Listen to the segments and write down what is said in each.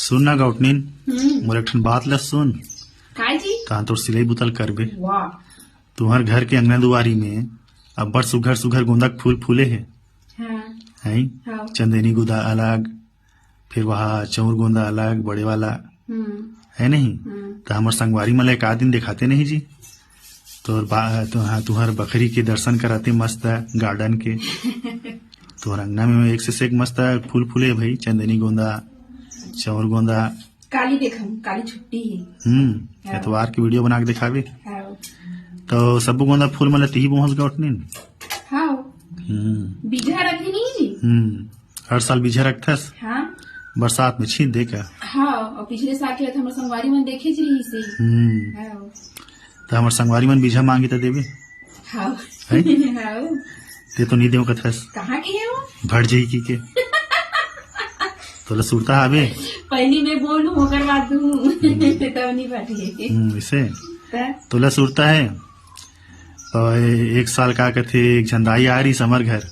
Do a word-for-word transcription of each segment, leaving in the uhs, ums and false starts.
सुन ना गौटनीन, हम्म। मोर एक ठन बात ल सुन। काय जी? तहां तोर सिलाई बुतल करबे। वाह। तुहर घर के अंगना दुआरी में अब्बड़ सुघर सुघर गोंदा के फूल फूले हे। हाँ। हैं? हाँ। चंदेनी गोंदा अलग, फिर वहा चौर गोंदा अलग, बड़े वाला। हम्म। है नहीं? हम्म। त हमर संगवारी मन ला एकाध दिन देखाते नहीं जी। तोर बा-, तुहा-, तुहर बखरी के दर्शन कराते मस्त garden के। तोर अंगना में एक से एक मस्त फूल फूले भाई, चंदेनी गोंदा, चौर गोंदा। काली देखम, काली छुट्टी हे। हम्म, हाँ। एतवार के video बना के देखाबे। हाँ। तो सबो गोंदा फूल मन ला तिही बोहस गौटनीन। हाँ। हम्म। बीजा रखे नहीं जी? हम्म, हर साल बीजा रखथस? हाँ। बरसात में छींच दे का? हाँ, और पिछले साल के हमर संगवारी मन देखे जी रहिसे। हम्म। हाँ। त हमर संगवारी मन बीजा मांगे त देबे? हाँ। हैं? हाँ। ते तो नहीं देव कथस। कहाँ के हे वो? भट जाही कहिके। तोला सुरता हावे? पहली मैं बोलूं, ओकर बाद दूं। हम्म। तब नहीं बात हे। हम्म, इसे? त? तोला सुरता हे? तो ए-, एक साल का कथे, एक झन दाई आ रहिस हमर घर,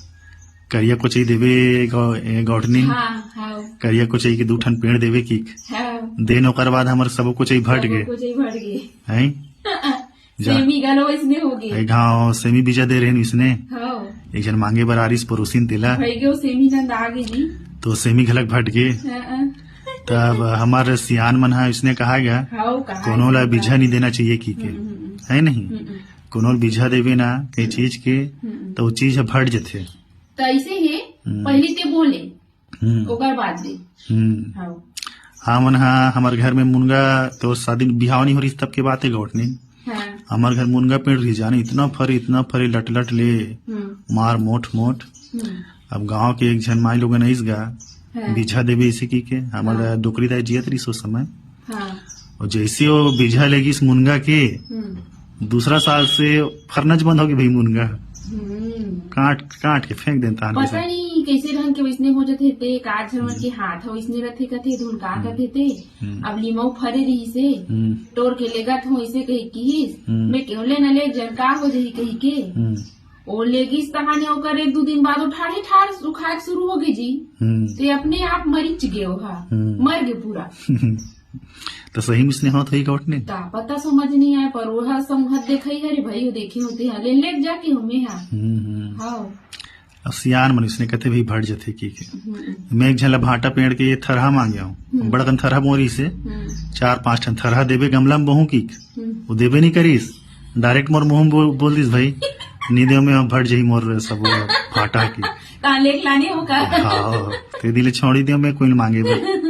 करिया कोचई देबे गौ-, ए, गौटनीन। हाँ, हाँ। करिया कोचई के दू ठन पेड़ देबे कहिके। हाँ। देन ओकर बाद हमर सबो कोचई भट गे। सबो कोचई भट गे। हैं? जा। सेमी घलो इसने हो गे। एक घांव सेमी बीजा दे रहेन इसने। हाँ। एक झन मांगे बर आ रहिस पड़ोसिन तेला। भई गे, सेमी नंद आ गे जी। तो सेमी घलक भट गे। हाँ, हाँ। तब हमर सियान मन हा इसने कहा गया, हाँ, कहा कोनो ला इसने बीजा कहा। नहीं देना चाहिए कहिके। हम्म, हम्म, हम्म। है नहीं? हम्म, हम्म। कोनो ल बीजा देबे ना, कहीं चीज के, हम्म। तो वो चीज ह भट जथे। तो ऐसे हे, हम्म। पहली ते बोले, हम्म। ओकर बाद दे। हम्म। हाँ। हाँ, मन हा, हमर घर में मुनगा, तो शादी बिहाव नहीं हो रहिस तब के बात हे गौटनीन। हाँ। हमर घर मुनगा पेड़ रहिस जाने, इतना फरे, इतना फरे, लट लट ले, हम्म। मार मोट मोट। हम्म। अब गांव के एक झन माई लोगन आइस गा, हाँ। बीजा देबे इसे कहिके, हमर हाँ। डोकरी दाई जियत रहिस ओ समय। हाँ। और जैसे वो बीजा लेगिस मुनगा के, हम्म। दूसरा साल से फरनच बंद हो गे भाई मुनगा। हम्म। काट, काट के फेंक देन तहां पता वैसे। नहीं कैसे ढंग के वैसने हो जथे ते, का झन मन हम्म। के हाथ ह वैसने रथे कथे, धुन का हम्म। कथे ते। हम्म। अब लीमऊ फरे रहिसे, हम्म। टोर के लेगत हो इसे कही किहिस, हम्म। मैं केहू ले न ले जन का हो जही कहिके। हम्म। ओ लेगिस तहाने ओकर एक दू दिन बाद ओ ठाढ़े ठाढ़ सुखाए के शुरू हो गे जी। हम्म। ते अपने आप मरिच गे ओहा, हम्म। मर गे पूरा। तो सही में इसने होत होही गौटनीन? का पता समझ नहीं आए, पर ओहा संगत देखई हरे भाई, ओ देखे होते हैं, ले लेके जाके हमें हा। हम्म, हम्म। हाँ। अब सियान मन इसने कथे भाई भट जथे कहिके। हम्म। मैं एक झन ला भाटा पेड़ के ये थरहा मांगे हूँ। हम्म। बड़कन थरहा मोरी से, हम्म। चार पांच ठन थरहा देबे गमला में बोहूं कहिके। हम्म। वो देबे नहीं करिस, direct मोर मुंह में बोल, बोल दिस भाई, नहीं देव मैं भट जाही मोर सब भाटा के। कहाँ लेके लाने हो का? हाँ, ते दिले छोड़ी देव मैं कोई मांगे बर।